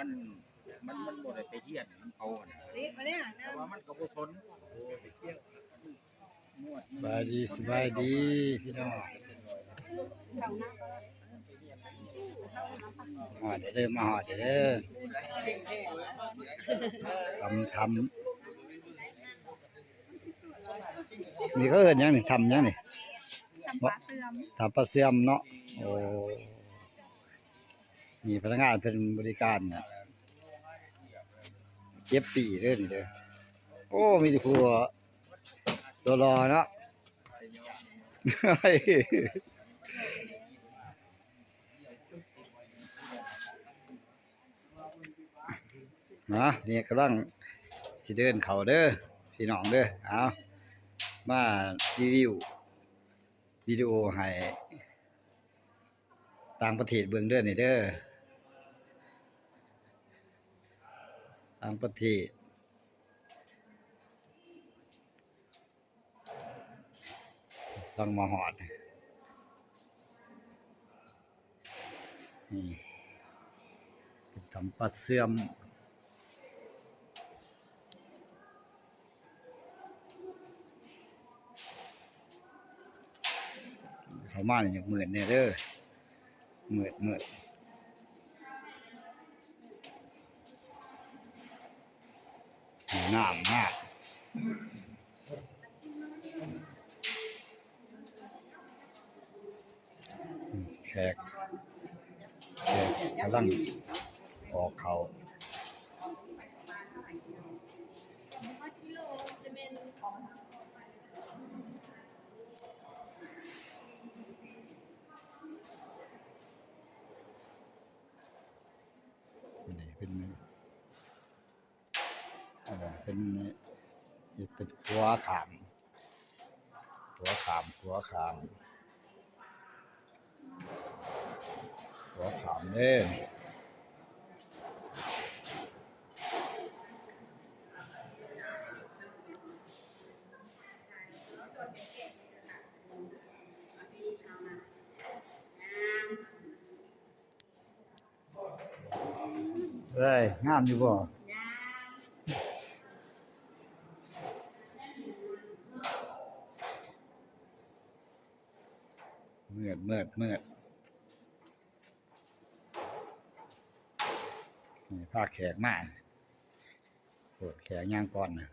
ມັນ ມັນບໍ່ໄດ້ໄປຮຽນນຳເຂົາຫັ້ນນະ ເລະມາແລ້ວນະ ແຕ່ວ່າມັນກໍບໍ່ສົນ ໄປຮຽນ ສະບາຍດີ ສະບາຍດີພີ່ນ້ອງ ຮອດແລ້ວເດີ ມາຮອດແລ້ວເດີ ຖ້ຳ ຖ້ຳ ນີ້ເຂົາເອີ້ນຫຍັງນີ້ ຖ້ຳຫຍັງນີ້ ຖ້ຳປາເຊື່ອມ ຖ້ຳປາເຊື່ອມເນາະ ໂອ້ ນີ້ພະນັກງານເພິ່ນບໍລິການເກັບປີ້ເດີນີ້ເດີ ໂອ້ ມີແຕ່ຜູ້ ຫຼໍ່ໆເນາະ ນະ ນີ້ກຳລັງຊິເດີນເຂົ້າເດີພີ່ນ້ອງເດີ ເອົາ ມາຣີວິວວິດີໂອໃຫ້ ຕ່າງປະເທດເບິ່ງເດີນີ້ເດີ ຕ່າງປະເທດ ກຳລັງມາຮອດ ນີ້ ເປັນຖ້ຳປາເຊື່ອມ ເຂົ້າມານີ້ຢາກມືດແດ່ເດີ ມືດ ມືດ ງາມ ງາມ. ແຂກ ແຂກກຳລັງອອກເຂົ້າ ນີ້ເປັນ ເອີ ເປັນ ເຮັດເປັນຂົວຂ້າມ ຂົວຂ້າມ ຂົວຂ້າມ ຂົວຂ້າມເດ້. ເອີຍ ງາມຢູ່ບໍ່? ງາມ. ມືດ ມືດ ມືດ ນີ້ພາແຂກມາ ໂອ້ ແຂກຍ່າງກ່ອນນະ.